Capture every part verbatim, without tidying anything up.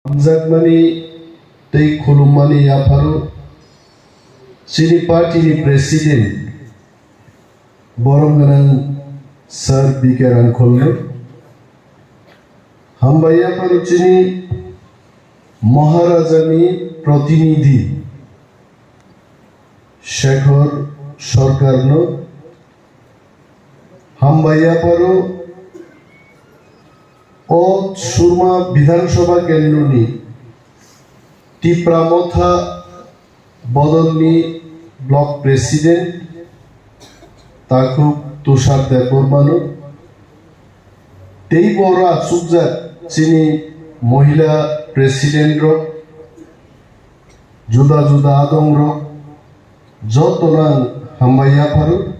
Hamjakmani tei khulummani yapharo chini party ni president borom gwnang Sir B K Rangkholno, hambai yapharo chini Maharaja ni protinidhi Shekhar Sarkarno, hambai yapharo o Surma Bidhan Sabha Kendroni Tipra Motha Bodolni Block President Takhuk Tushar Debbarmano, tei boro achukjak chini Mohila President rok, juda juda adong rok, jotono ang hambai yapharo.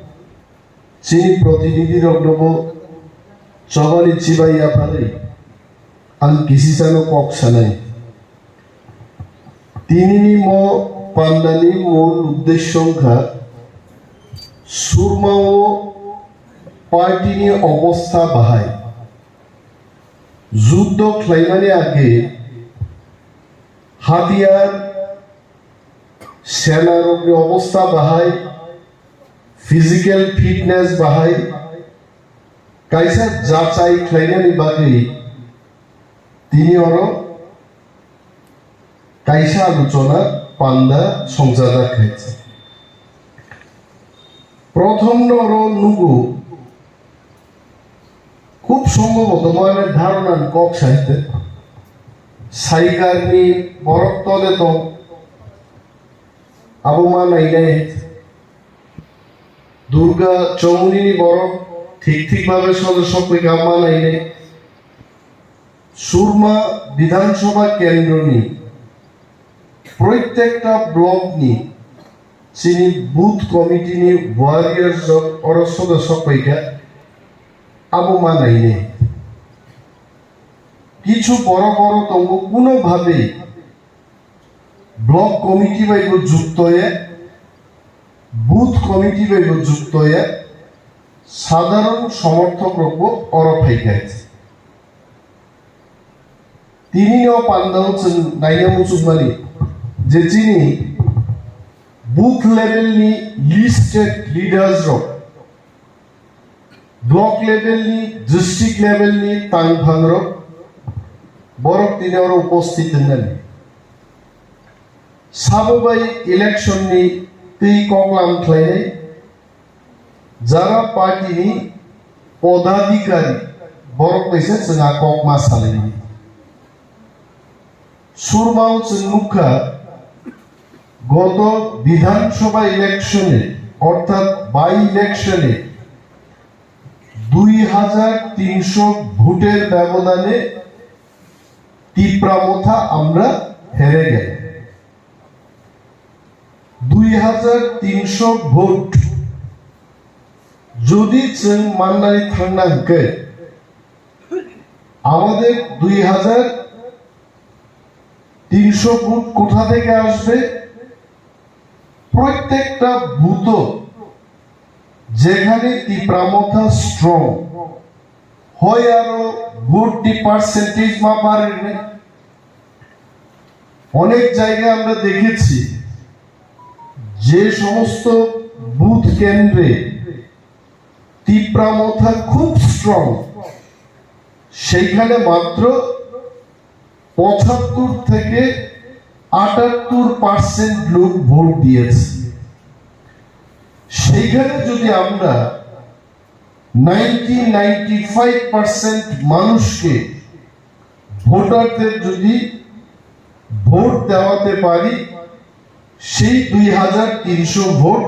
Chini protinidhi rokno bo chobani chibai yapharwi ang kisisano kok sanai. Tinini mo pandani mul uddesyo wngkha Surmao party ni obostha bahai. Juddo khlaimani age hatiyar, senarokni obostha bahai, physical fitness bahai, kaisa jachai khlainani bagwi tini oro kaisa aluchona panda songchajak khaisa. Prothom no oro nugo, khub sombhoboto mo ani dharonani kok sahite, Saikarni borok tole tong, abo ma nainai. Durga Chowmuni ni borok thik thik bhabe sodo sokphaikha ma nainai. Surma Bidhan Sabha Kendroni proitekta block ni chini booth committee ni warriors rok oro sodo sokphaikha, abo ma nainai. Kichu borok oro tongo kuno bhabe block committee bai bo jukto ya, booth committee bai bo jukto ya, sadharon somorthok rok bo oro phaikha. Tini no pandao chwng naina muchungmani je chini booth level ni listed leaders rok, block level ni, district level ni tangphang rok, borok tini oro uposthit wngnani. Sabo bai election ni twi koklam khlainai jara party ni podadhikari, borok bai se chwng a kok ma salaini. Surmao chwng nukha, goto Bidhan Sabha election-e, orthat by election-e dui hajar tinsho vote-er byabodane Tipra Motha amra here gel. Dui hajar tinsho vote jodi chwng mannani thangna hwnkhe, amader dui hajar তিনশো ভোট কোথা থেকে আসবে? প্রত্যেকটা বুথও যেখানে তিপ্রা মথা স্ট্রং হয়, আরো vote the percentage মা বাড়ে। অনেক জায়গায় আমরা দেখেছি যে সমস্ত বুথ কেন্দ্রে তিপ্রা মথা খুব স্ট্রং, সেইখানে মাত্র পঁচাত্তর থেকে আটাত্তর পার্সেন্ট লোক ভোট দিয়েছে। সেইখানে যদি আমরা নাইনটি নাইনটি ফাইভ পার্সেন্ট মানুষকে, ভোটারদের যদি ভোট দেওয়াতে পারি, সেই দুই হাজার তিনশো ভোট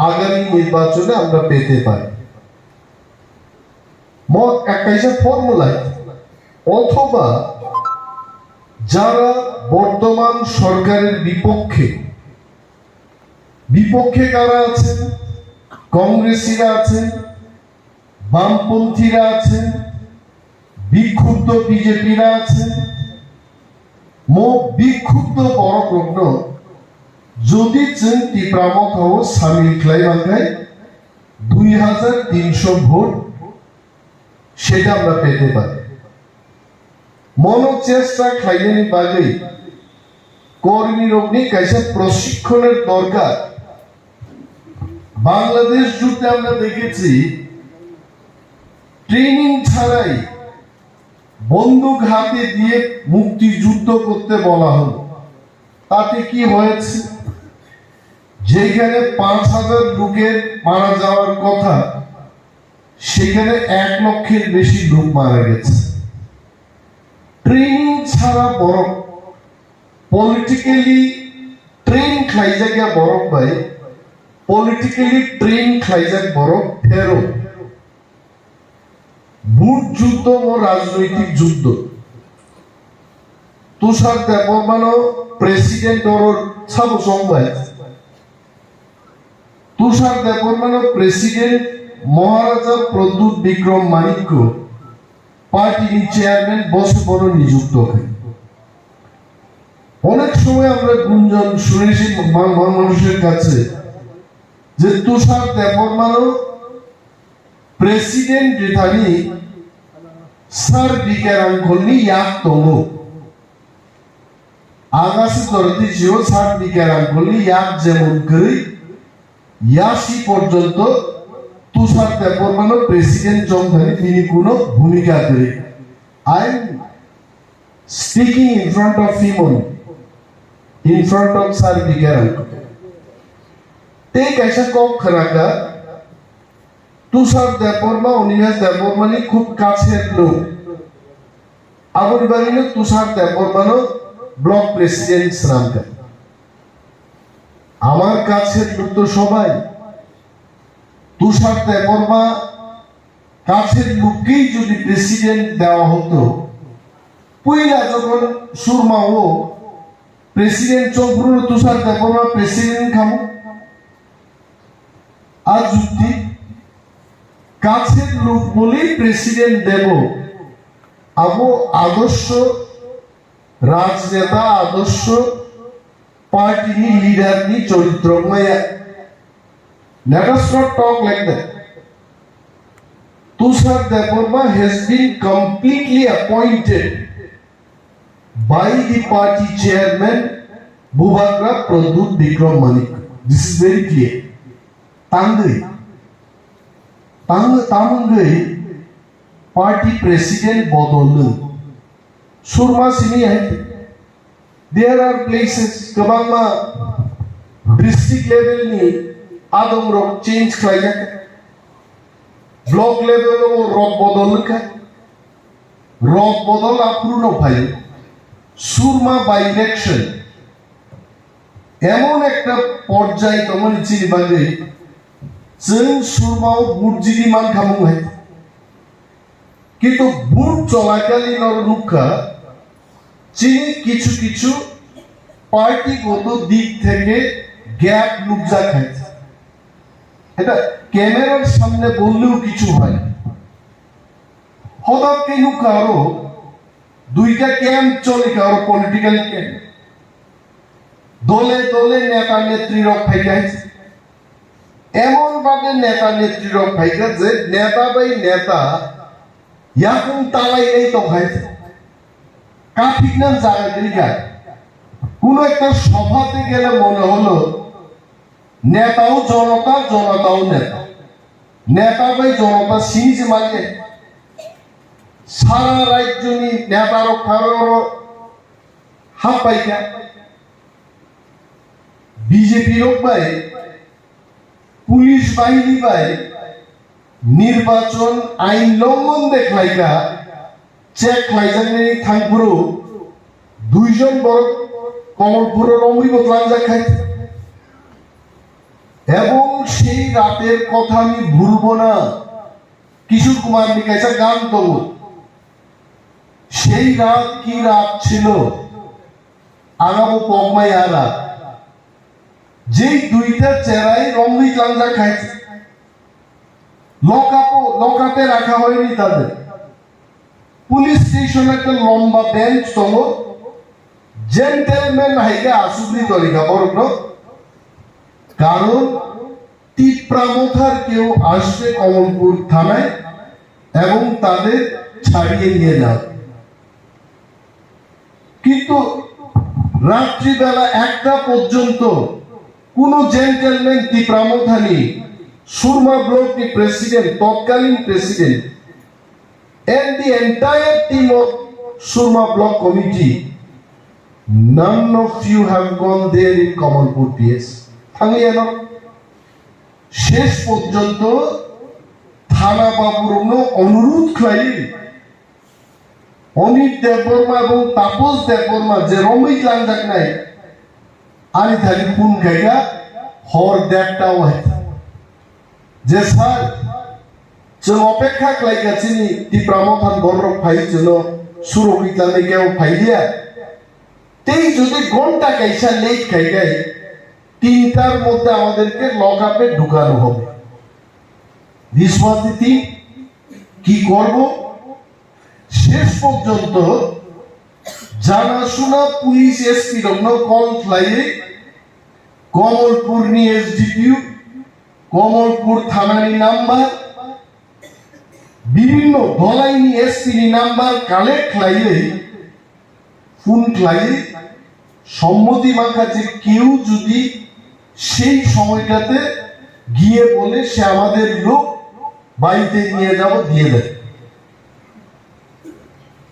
আগামী নির্বাচনে আমরা পেতে পারি। Mo-, এক কাইসা ফর্মুলায়, অথবা যারা বর্তমান সরকারের বিপক্ষে, বিপক্ষে কারা আছেন? কংগ্রেসীরা আছেন, বামপন্থীরা আছেন, বিক্ষুব্ধ বিজেপিরা আছেন। Mo bikhubdo borok rokno jodi chwng Tipra Mothao samil khlai mankhai, dui hajar tinsho vote সেটা আমরা পেতে পারি। মনো চেষ্টা খাইলেনি বাগেই কর্মীরোগনি কাইসা প্রশিক্ষণের দরকার। বাংলাদেশ যুদ্ধে আমরা দেখেছি, ট্রেনিং ছাড়াই বন্দুক হাতে দিয়ে মুক্তিযুদ্ধ করতে বলা হলো। তাতে কি হয়েছে? যেখানে পাঁচ হাজার লোকের মারা যাওয়ার কথা, সেখানে এক লক্ষের বেশি লোক মারা গেছে। ট্রেনিং ছাড়া বরং পলিটিক্যালি ট্রেন খাইজাগা বরং ভাই, পলিটিক্যালি ট্রেন খাইজাক বরং ফেরো। ভোট যুদ্ধ ও রাজনৈতিক যুদ্ধ। তুষার দেববর্মানো প্রেসিডেন্ট অর সাবো সং ভাই। তুষার দেববর্মানো প্রেসিডেন্ট মহারাজা প্রদ্যুৎ বিক্রম মাণিক্য পার্টিনি চেয়ারম্যান বসে বড় নিযুক্ত হয়। অনেক সময় আমরা গুঞ্জন শুনেছি মা-, মা-, মানুষের কাছে যে তুষার দেববর্মানো প্রেসিডেন্ট রিথানি স্যার বিকার আঙ্কলনি ইয়াক তমো। Ang aswk joroti jio sat bikar angkolni yak jemon kwrwi yasi porjonto Tushar Debbarmano president chong thani bini kuno bhumika kwrwi. I am speaking in front of him only, in front of sir bikar angkol. Tei kaisa kok khwnakha, Tushar Debbarma, Animesh Debbarmani khub kacher lok. Aboni bagwino Tushar Debbarmano block president swnamkha. আমার কাছের লোক তো সবাই। তুষার দেববর্মা কাছের লোককেই যদি প্রেসিডেন্ট দেওয়া হতো, পয়লা যখন সুরমাও প্রেসিডেন্ট চৌধুরী তুষার দেববর্মা প্রেসিডেন্ট খামো, আর যুক্তি কাছের লোক বলেই প্রেসিডেন্ট দেব, abo আদর্শ রাজনেতা, আদর্শ পার্টিনি লিডারনি চরিত্র maya. Let us not talk like that. Tushar Debbarma has been completely appointed by the party chairman Bubagra Pradyut Bikram Manik. This is very clear. Tangwi, tang, tamungwi party president bodolwi. Surma sini hai. There are places, kwbangma district level ni adong rok change khlaijak. Block level o rok bodol wngkha. Rok bodol aphuru no phai. Surma by election. Emon ekta porjai tongmani chini bagwi chwng Surma o vote jidi mankha mung hai. কিন্তু ভোট চলাকালীন ওর রক্ষা চিনি কিছু কিছু পার্টিগত দিক থেকে গ্যাপ লুকজা খাইছে। এটা ক্যামেরার সামনে বললেও কিছু হয়। হঠাৎ কে লুকা আরো দুইটা ক্যাম্প চলে, কারো পলিটিক্যাল ক্যাম্প, দলে দলে নেতা নেত্রী রক ফাইগাইছে। এমন ভাবে নেতা নেত্রী রক ফাইগা যে নেতা বাই নেতা ইয়াকুম তালাই নেই তো খাইছে। কাঠিক নাম জায়গা দিলগা। কোনো একটা সভাতে গেলে মনে হলো নেতাও জনতা, জনতাও নেতা। নেতা বাই জনতা সিনি যে মাঝে সারা রাজ্যনি নেতা রক ফারো হাফ পাইকা। বিজেপি রক বাই পুলিশ বাহিনী বাই নির্বাচন আইন লঙ্ঘন দেখলাইকা চেক খাইজাংনি থাংপুরু দুইজন বড় কমলপুরো রমরি বদলাংজা খাই। এবং সেই রাতের কথা আমি ভুলবো না। কিশোর কুমার নি কাইসা গান দো। সেই রাত কি রাত ছিল? আগামো পগমাই আরা। যেই দুইটা চেরাই রমরি ক্লাংজা খাইছে। লকআপও, লকআপে রাখা হয়নি তাদের। পুলিশ স্টেশনে একটা লম্বা বেঞ্চ তলো। জেন্টেলম্যান হাইকে আসুবরি তরিকা বরক কারণ তিপ্রা মথার কেউ আসবে কমলপুর থানায় এবং তাদের ছাড়িয়ে নিয়ে যাও। কিন্তু রাত্রিবেলা একটা পর্যন্ত কোনো জেন্টলম্যান, তিপ্রা মথানি সুরমা ব্লকনি প্রেসিডেন্ট, তৎকালীন president, and the entire team of Surma Block Committee, none of you have gone there in Kamalpur P S. Thangya no? Shesh porjonto thana baburokno onurudh khlai, Amit Debbarma ebong Taposh Debbarma je romwi tlanjaknai, ani thani phone khaikha hor derta o hai. Je sir, chwng opekha khlaikha chini Tipra Mothan bororok phai chwngno surogwi tlangnai kebo phailia. Tei jodi ghonta kaisa late khaikhai, tintar moddhe amaderke lockup-e dhukano hobe. This was the thing. কি করব? শেষ পর্যন্ত জানাশোনা police SP রকম কল খাইয়ে কমলপুরনি এসডিপিও, কমলপুর থানানি নাম্বার, বিভিন্ন ধলাইনি এসপিনি নাম্বার কালেক্ট খাইয়ে ফোন খাইয়ে সম্মতি মাখা যে কেউ যদি সেই সময়টাতে গিয়ে বলে সে আমাদের লোক বাড়িতে নিয়ে যাব, দিয়ে দেয়।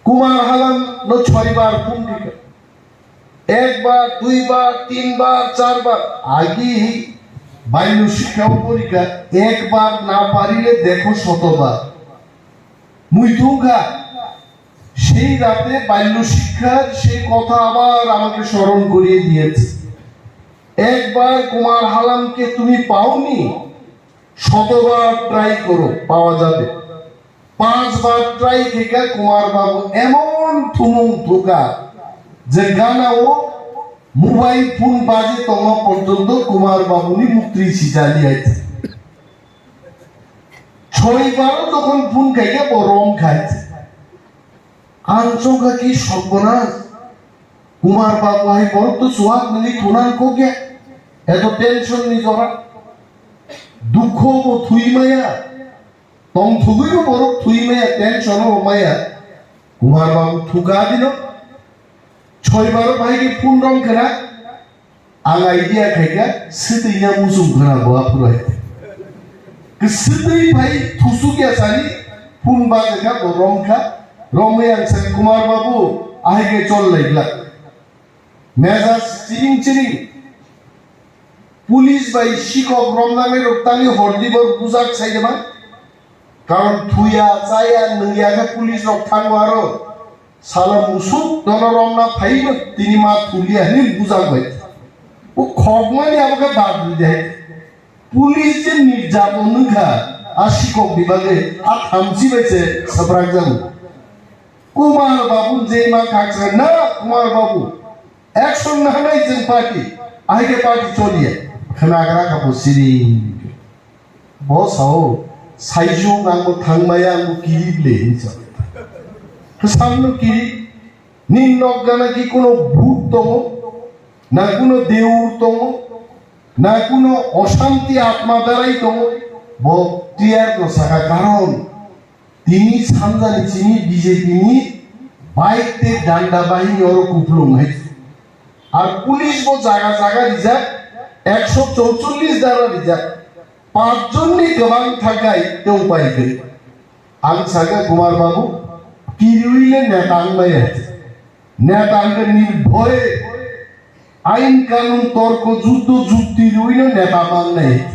কুমার হালাম নো ছয়বার ফোন দিল, একবার, দুইবার, তিনবার, চারবার। আগে বাল্য শিক্ষা পরীক্ষা একবার না পারিলে দেখো শতবার। মুই তুঙ্গা সেই রাতে বাল্য শিক্ষার সেই কথা আবার আমাকে স্মরণ করিয়ে দিয়েছে। একবার কুমার হালামকে তুমি পাওনি, শতবার ট্রাই করো, পাওয়া যাবে। পাঁচবার ট্রাই থেকে কুমার বাবু এমন থুমুং থুকা যে গানা ও মোবাইল ফোন বাজে তখন পর্যন্ত কুমার বাবুনি মুক্তি সিজালি আছে। ছয়বারও যখন ফোন খাইকে বরং খাইছে। আনচোখা কি সর্বনাশ! কুমার বাবু, আমি বড় তো সোহাগ মিলি থুনান কোকে, এত টেনশন নি জরা, দুঃখ ও থুই মায়া, তং থুগুইও বড় থুই মায়া, টেনশন ও মায়া। কুমার বাবু থুকা দিল, ছয়বারও ভাইকে ফোন রং খেলা, Ang idea khaikha, swtwi ya muchung khwna bo aphuru hai. Swtwi phai thusuk ya sani, phone ba kha bo romkha, romwi ang sani Kumar Babu, ahai khe chol lai glak. Mejaj chiring chiring. Police bai sikok romnani rok tangwi hordi bor bujak sai de man. Karon thuya, chaya, nungya khe police rok thango aro. Sala musuk dono romna phaino tini ma thulia hini bujak bai. O khokmani abo khe bad ride. Police je nirjaton wngkha, a sikok ni bagwi, a thamchi bai se swprak jago. Kumar Babu je ma khaksa na, Kumar Babu. Action nahanai chwng party, ahai khe party choliya. Khwnagra kha bo siring. Bo sao, saijung ang bo thangmaya, ang bo kirib le, hinwi sa. Khwsang no kirib, nini nok gana ki kuno bhut tongo, na kuno deur tongo, na kuno oshanti atma darai tongo, bo clear no saka karon. Tini sanjani chini B J P ni bike tei danda bahini oro kupulung hai. Ar police bo jaga jaga rijak, ekso chorchollis dara rijak. Pachjon ni kwbang thakai tei upai kwrwi. Ang sakha Kumar Babu, kiriwi le neta wng bai hai. Neta wngkhe nirbhoye ain kanun torko juddo jukti rwino neta mannai.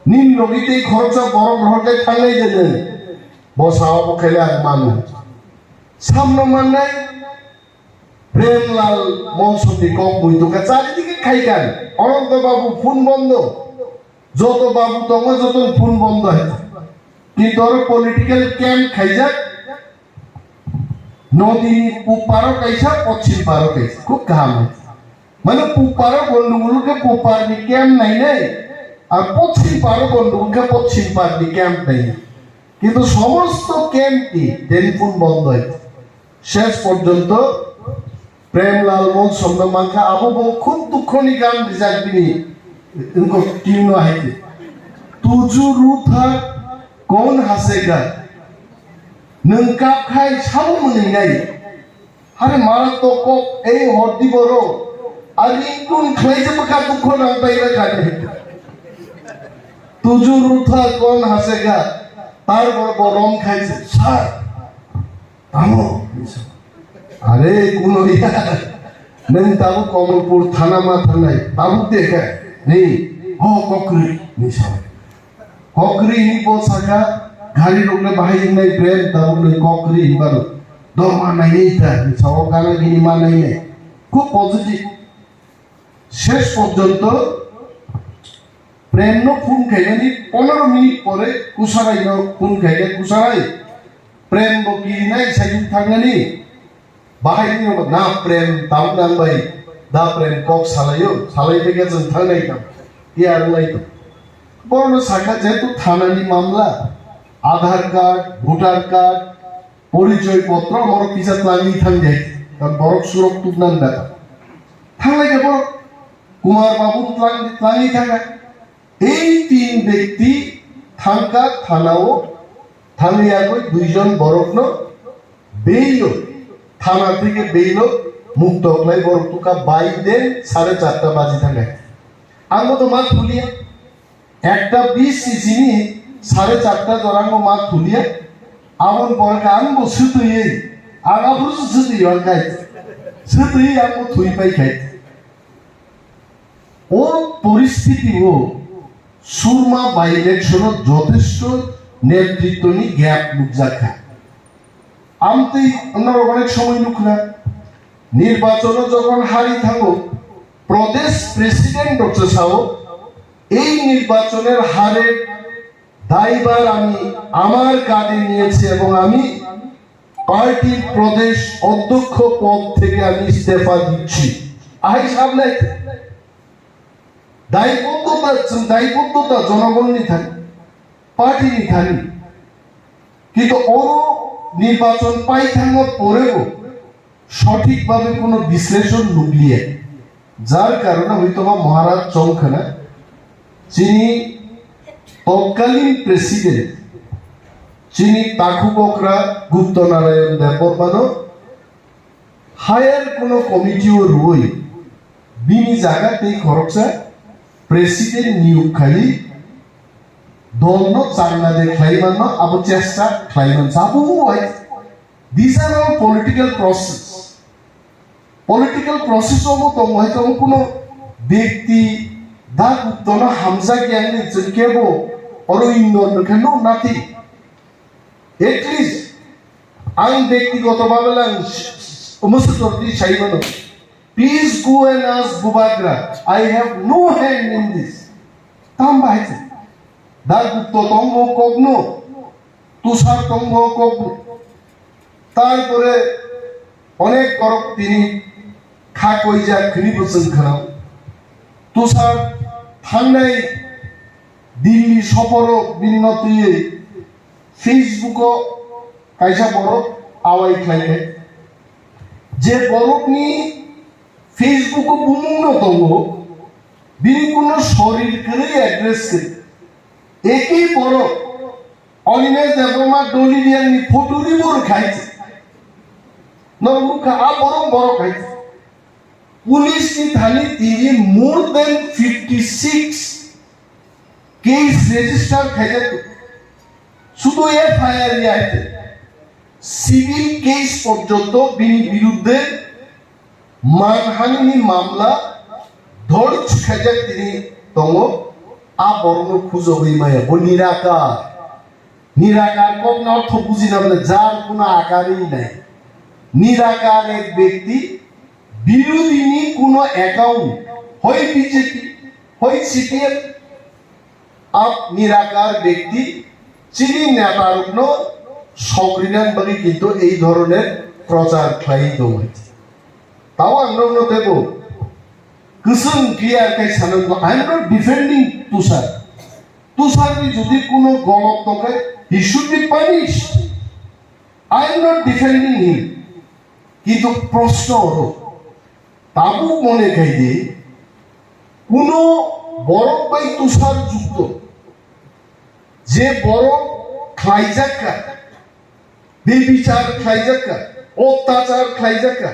Nini logi tei khoroksa borok rohor khe thangnai de nwng. Bo sao bo khaile ang mano. Samno mannai Premlal Monson ni kok mui tongkha charidike khaikan. Ananto Babu phone bondo. Joto babu tongo, joto phone bondo hai. Kintu oro political camp khaijak. Nodini puparo kaisa, pochim paro kaisa. Khub kaham hai. Mane puparo gondogol khe puparni camp nainai, ar pochim paro gondogol khe pochim parni camp nainai. Kintu somosto camp ni telephone bondo hai. Shesh porjonto Premlal Monson no mankha, abo bo khub dukho ni gan rijak bini, wngkok tune no hai khe. Tuju ru tha kon hasega. Nwng kap khai sabo mwnwi nai. Are maratok kok ei hordi boro. Ari kun khlai je bwkha dukho nang pai ra kani. Tujur utha kon hasega. Tar boro borom khai se. Sir. Tamo. Are kuno ya. Neng tabu Komolpur thana ma thanai. Tabu dekha. Ni. Ho kokri. Ni sa. Kokri hini bo saka, gari rok le bahai wngnai brand, tabuk le kokri hini baro. Dorma nainai ta, sao gana gini ma nainai. Khub positive. Shesh porjonto prem no phone khainani pondro minute pore kusarai no phone khainai, kusarai. Prem bo kirinai sai thangani. Bahai ni ba na prem tam nang bai. Da prem kok salayo, salai pekya jeng thangnai tam. Iya rwlai to. Borno saka jehetu thanani mamla, Aadhaar card, voter card, porichoy potro, borok kisa tlangwi thangjai. Kan borok surok tubnan da. Thanglai ke borok Kumar Babu tlang, tlangwi thangha. Ei tin bekti thangkha thanao, thangliyagwi duijon borokno beilo, thana theke beilo mukto khlai borok tukha bai den sare charta baji thangkha. Ang bo to ma thuliya, ekta bis sisini sare charta jorango ma thuliya, aboni pore khe ang bo swtwiwi, ang aphuru swtwiwi ang khai, swtwiwi ang bo thwi pai khai. O poristitio Surma by-election-o jotesto netritwni gap nukjakha. Amtwi norok onek somoi nukhna, nirbachono jokhon hari thango, Pradesh President rokse sao, "এই নির্বাচনের হারের দায়ভার আমি আমার কাঁধে নিয়েছি এবং আমি পার্টির প্রদেশ অধ্যক্ষ পদ থেকে আমি ইস্তফা দিচ্ছি।" Ahai sabnai, daiboddhota, chwng daiboddhota jonogonni thani, party ni thani. Kintu oro nirbachon pai thangma porebo sothikbhabe kono bisleshon nukliya. Jar karone hoitoba Maharaj chongkhana chini totkalin president, chini takhuk okra Gupta Narayan Debbarmano higher kono committee o rwui bini jaga tei khoroksa president niyok khai dolno changna de khlaimanno abo chesta khlaiman sabo hai. These are all political process. Political process omo tongo hai tongo kuno bekti da Guptano hamjak yang ni chwng kebo oro ignore no khe no nothing. At least ang bektigoto bhabe lang omo se torti sai mano. Please go and ask Bubagra. I have no hand in this. Tam bahai se. Da Gupta tongo kokno. Tushar tongo kok, tarpore onek borok tini kha koijak hwnwi bo chwng khwnao. Tushar thangnai Delhi soporo bini no twiwi Facebook-o kaisa borok awai khlai khe, je borokni Facebook-o bumung no tongo, bini kuno sorir kwrwi address kwrwi. Ekhi borok Animesh Debbarma Dolly Reang ni photo ri bo rwkha hai se. Norok nukha a borok borok hai se. Police ni thani tini more than fifty six case register khaijak. Sudu F I R ya hai se. Civil case porjonto bini biruddhe manhani ni mamla dorj khaijak tini tongo. A borokno khujogwi maya bo nirakar. Nirakar kokni ortho bujina bole jar kuno akar ri nai. Nirakar ek bekti, birodhini kuno account, hoi B J P, hoi C P M, ab nirakar bekti, chini netarokno sokrinani bagwi kintu ei dhoroner prochar khlai tongo. Tao ang nokno tebo kwchwng clear khe sanwi, I am not defending Tushar. Tusharni jodi kuno golot tongkhe, he should be punished. I am not defending him. Kintu proshno oro, tabuk mone khai di, kuno borok bai Tushar jukto, je borok khlaijak kha, bebichar khlaijak kha, Ottachar khlaijak kha.